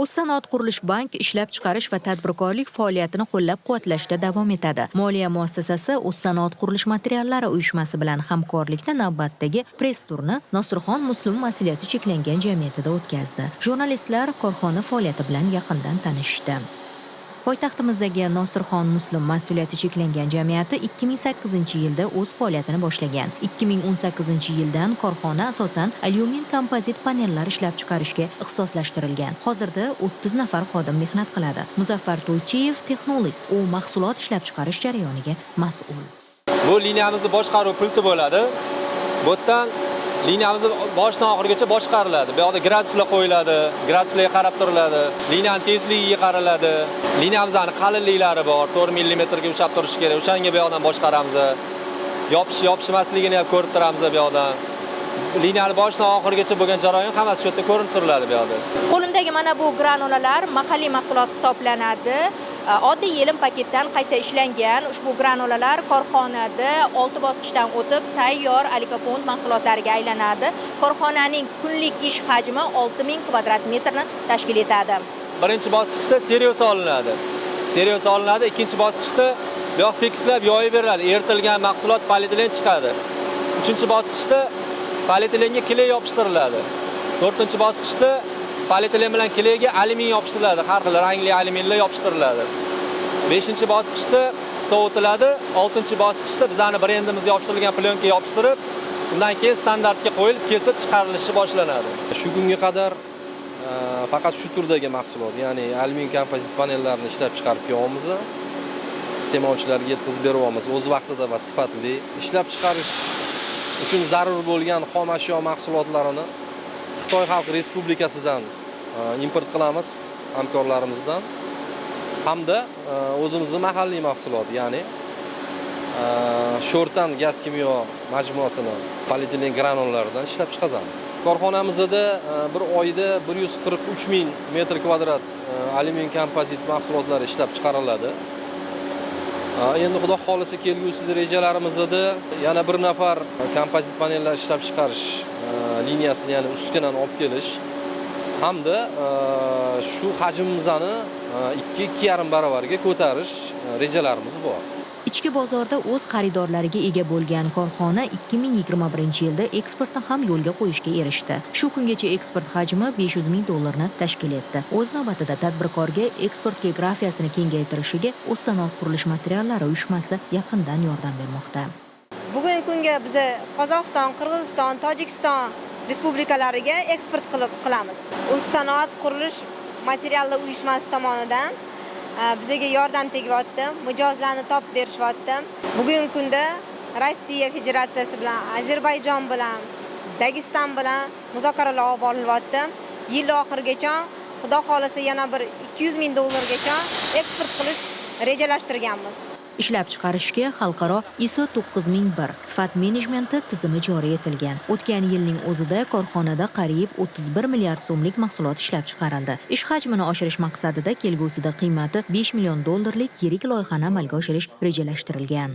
O'zsanoatqurilishbank ishlab chiqarish va tadbirkorlik faoliyatini qo'llab-quvvatlashda davom etadi. Moliya muassasasi O'zsanoat qurilish materiallari uyushmasi bilan hamkorlikda navbatdagi press turni Nosirxon Muslim mas'uliyati cheklangan jamiyatida o'tkazdi. Jurnalistlar korxona faoliyati bilan yaqindan tanishdi. Poytaxtimizdagi Nosirxon Muslim mas'uliyati cheklangan jamiyati 2008-yilda o'z faoliyatini boshlagan. 2018-yildan korxona asosan alyumin kompozit panellar ishlab chiqarishga ixtisoslashtirilgan. Hozirda 30 nafar xodim mehnat qiladi. Muzaffar To'ychiyev texnolog, u mahsulot ishlab chiqarish jarayoniga mas'ul. Bu liniyamizni boshqaruv pulti bo'ladi. Bu yerdan liniyamizni boshidan oxirigacha boshqariladi. Bu yoqda graduslar qo'yiladi, graduslarga qarab turiladi, liniyani tezligiga qaraladi. Liniyamizni qalinliklari bor, 4 millimetrga ushlab turishi kerak. O'shanga bu yoqdan boshqaramiz. Yopish yopishmasligini ham ko'rib turamiz bu yoqdan. Liniyani boshidan oxirigacha bo'lgan jarayon hammasi shu yerda ko'rinib turiladi bu yoqda. Qo'limdagi mana bu granulalar mahalliy mahsulot hisoblanadi. Oddiy yelim paketdan qayta ishlangan ushbu granulalar korxonada 6 bosqichdan o'tib tayyor alikopont mahsulotlariga aylanadi. Korxonaning kunlik ish hajmi 6000 kvadrat metrni tashkil etadi. Birinchi bosqichda сырьё olinadi. Сырьё olinadi, ikkinchi bosqichda bu yoq tekislab yoyib beriladi. Eritilgan mahsulot polietilen chiqadi. Uchinchi bosqichda polietilenga клей yopishtiriladi. To'rtinchi bosqichda polietilen bilan клей ga alyumin yopishtiriladi. Har xil rangli alyuminlar yopishtiriladi. Beshinchi bosqichda sovitiladi. Oltinchi bosqichda bizani brendimiz yopishtirilgan plyonka yopishtirib, undan keyin standartga qo'yilib, kesib chiqarilishi boshlanadi. Shu kunga qadar faqat shu turdagi mahsulot, ya'ni alyumin kompozit panellarni ishlab chiqarib kelyapmiz. Iste'molchilarga yetkazib beryapmiz o'z vaqtida va sifatli. Ishlab chiqarish uchun zarur bo'lgan xom ashyo mahsulotlarini Xitoy Xalq Respublikasidan import qilamiz hamkorlarimizdan hamda o'zimizni mahalliy mahsulot, ya'ni Sho'rtan gaz kimyo majmuasini polietilen granullardan ishlab chiqazamiz. Korxonamizda bir oyda 143 ming metr kvadrat alyumin kompozit mahsulotlari ishlab chiqariladi. Endi Xudo xohlasa, kelgusida rejalarimizda yana bir nafar kompozit panellar ishlab chiqarish liniyasini, ya'ni uskunani olib kelish hamda shu hajmimizni 2-2,5 baravarga ko'tarish rejalarimiz bor. Ichki bozorda o'z xaridorlariga ega bo'lgan korxona 2021-yilda eksportni ham yo'lga qo'yishga erishdi. Shu kungacha eksport hajmi 500 ming dollarni tashkil etdi. O'z navbatida tadbirkorga eksport geografiyasini kengaytirishiga O'zsanoat qurilish materiallari uyushmasi yaqindan yordam bermoqda. Bugungi kunga biza Qozog'iston, Qirg'iziston, Tojikiston respublikalariga eksport qilib qilamiz. O'zsanoat qurilish materiallar uyushmasi tomonidan bizaga yordam tegyapti, mijozlarni topib berishyapti. Bugungi kunda Rossiya Federatsiyasi bilan, Ozarbayjon bilan, Dagiston bilan muzokaralar olib borilyapti. Yil oxirigacha, Xudo xohlasa, yana bir 200 ming dollargacha eksport qilish rejalashtirganmiz. Ishlab chiqarishga xalqaro ISO 9001 sifat menejmenti tizimi joriy etilgan. O'tgan yilning o'zida korxonada qariyb 31 milliard so'mlik mahsulot ishlab chiqarildi. Ish hajmini oshirish maqsadida kelgusida qiymati 5 million dollarlik yirik loyihani amalga oshirish rejalashtirilgan.